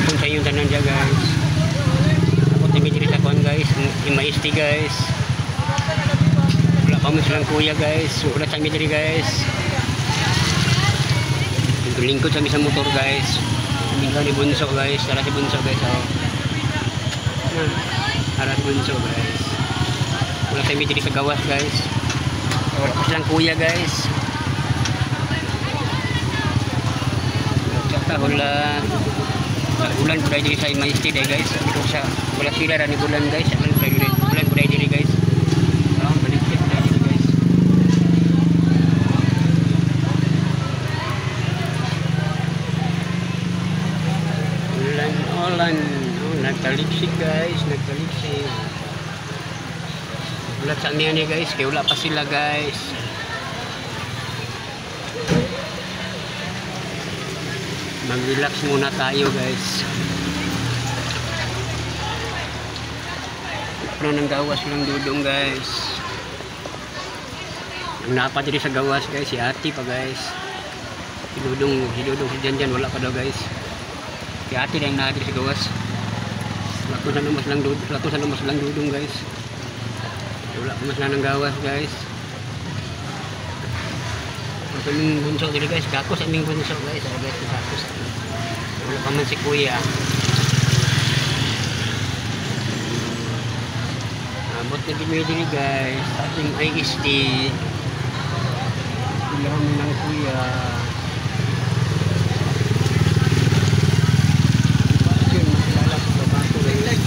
Hapon sa inyong tanan dyan, guys. Ako timi diri sa kuan, guys, MIST, guys. Wala pa mo silang kuya, guys. Wala sa amin diri, guys. Lingkod sa sa motor, guys. Mingaw ni Bunso, guys. Tara si Bunso, guys, oh. Tara si Bunso, guys. Wala sa amin diri sa gawas, guys. Wala pa silang kuya, guys. Tsaka wala ulan po diri sa MIST day, guys. Dito sa wala sila ra ni ulan, guys. Ulan po diri, ulan po diri, guys. Oh, balik po diri, guys. Ulan, ulan. Oh, nagtaliksik, guys, nagtaliksik. Wala sa niya ni, guys, kay wala pa sila, guys. Mag-relax muna tayo, guys. Ano nang gawas lang dudong, guys. Ang napa diri sa gawas, guys, si ate pa, guys. Si Dudong, si Dudong, si Janjan wala pa daw, guys. Si ate lang naa diri sa gawas. Wala sa namas lang dudong, wala sa namas lang dudong, guys. Wala pa mas lang ng gawas, guys. Ito yung bunso diri, guys. Gakos aming bunso, guys. Oh, guys, gakos. Wala pa man si kuya. Abot na gid diri, guys. Ating IST. Wala man ng kuya. Yun, makilala ko sa bato, guys.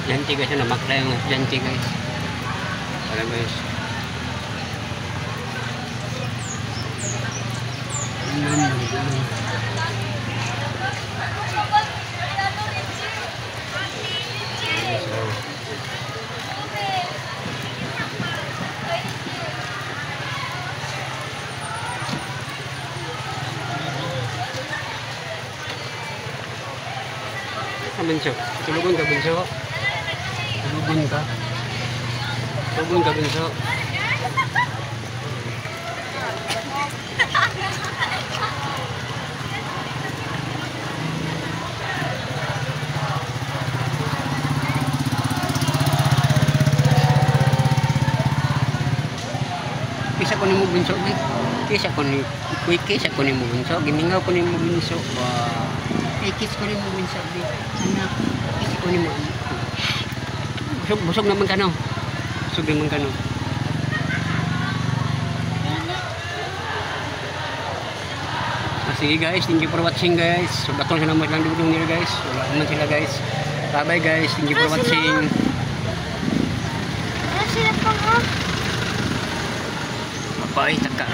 Estudyante, guys, ano, makla yung estudyante, guys. Tara, guys. Bunso, tulugon ka, bunso. Tulugon ka. Tulugon ka, bunso. Kisa ko nimo, bunso, eh. Kisa ko ni kuy, kisa ko nimo, bunso. Gimingaw ko nimo, bunso. Ba. Ikis ko nimo, bunso, di. Anak, kis ko nimo. Busog, busog naman ka, no. Busog naman ka, no. Ah, sige, guys, thank you for watching, guys. So batong sila naman lang dudong nila, guys. Wala naman sila, guys. Bye bye, guys, thank you for watching. Sila pang oh. Bye, taka.